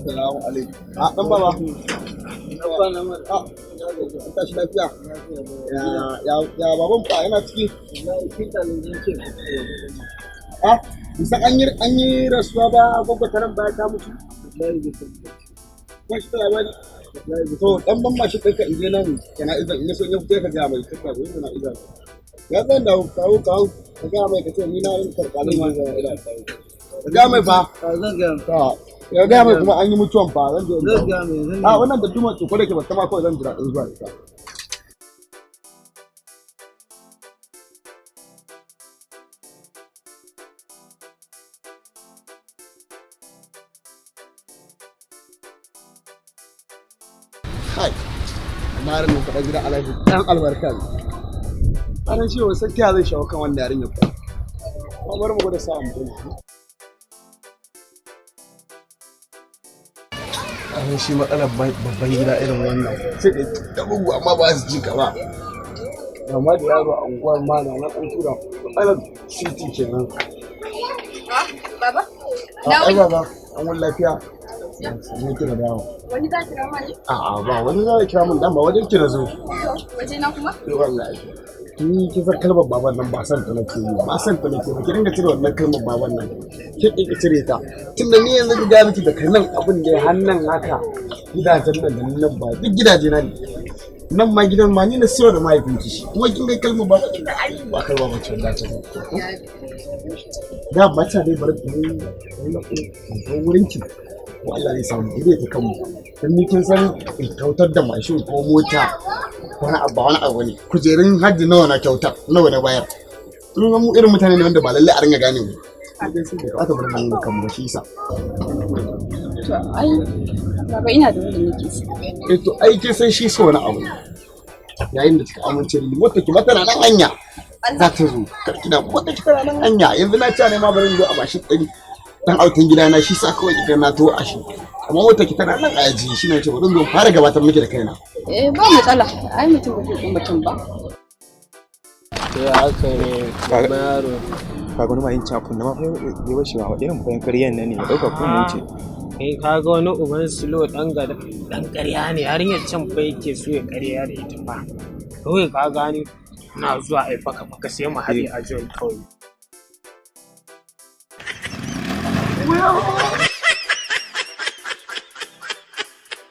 Salamu alaikum. A dan baba. A tashi lafiya. Ya ya baban fa yana ciki. A bisa an yi rasuwa ba gwagwa ta nan baya ta mutu. Ko shi ta labari. To dan ban mashi ɗinka in je nan jana'izar in ya so in ya fito ka gaya mai kaka zo jana'izar. Ya zan da kawo kawo ka gaya mai ka ce ni na yin karkalin ma ka gaya mai fa. Zan gaya To ya gaya mai kuma an yi mutuwan fa zan je in zan dawo. gaya mai zan A wannan da duma ce ko da ke ba ta ma kawai zan jira ɗin zuwa ita. Kai, amma yarin nan faɗa gidan Alhaji ɗan albarka ne. Ana cewa sai ta zai shawo kan wannan yarinyar fa. Amma bari mu gwada sa'a mu gani. Abin shi matsalar babban gida irin wannan. Sai ka ta bugu amma ba su ji ka ba. Amma da yaro a unguwar ma na nan an tura matsalar city kenan. Baba? Ai baba, an wani lafiya. Sannan kira dawo. Wani za ki rama ne? A'a ba wani za a kira mun dan ba wajen kira zo. Waje na kuma? Eh wallahi. Ni kin san kalmar baban nan ba san ta nake yi ba san ta nake ba ki dinga cire wannan kalmar baban nan. Ki ki cire ta. Tunda ni yanzu ki ga miki daga nan abin da ya hannan haka gidajen nan da nan ba duk gidaje na ne. Nan ma gidan ma ni na siyo da mahaifinki shi. Kuma kin ga kalmar baban kin ga ai ba kalma ba ce wallahi ta. Da ba ta dai bari ku zo wurin ki. Ko Allah zai samu dai ta kanmu. Dan ni kin san in kyautar da mashin ko mota wani abu ba wani abu ne. Kujerun hajji nawa na kyautar nawa na bayar. In mu irin mutane ne wanda ba lallai a ringa gane mu. Sai dai sai da kamata bari mu ringa kanmu shi yasa. To ai baba ina da wanda nake so. Eh to ai kin san shi so wani abu ne. Yayin da kika amince da ni wata ki mata na nan hanya. Za ta zo karki da wata ki tana nan hanya yanzu na ci ne ma bari in zo a bashi ɗari. Dan autan gidana shi sa kawai kika na to a shi. Amma wata ki tana nan a yaji shi ne ce bari in zo in fara gabatar miki da kaina. Eh ba matsala. Ai mutum ba zai ƙi mutum ba. Ya haka ne babban yaro. Kaga wani ma yin cakun na ma fa ya bashi ba irin bayan ƙaryan nan ne ya ɗauka ko mu wuce. Kai kaga wani uban silo dan gada dan ƙarya ne yarinyar can fa yake so ya ƙarya da ita fa. Kawai ka gane na zuwa ai faka faka sai mu haɗe a joint kawai.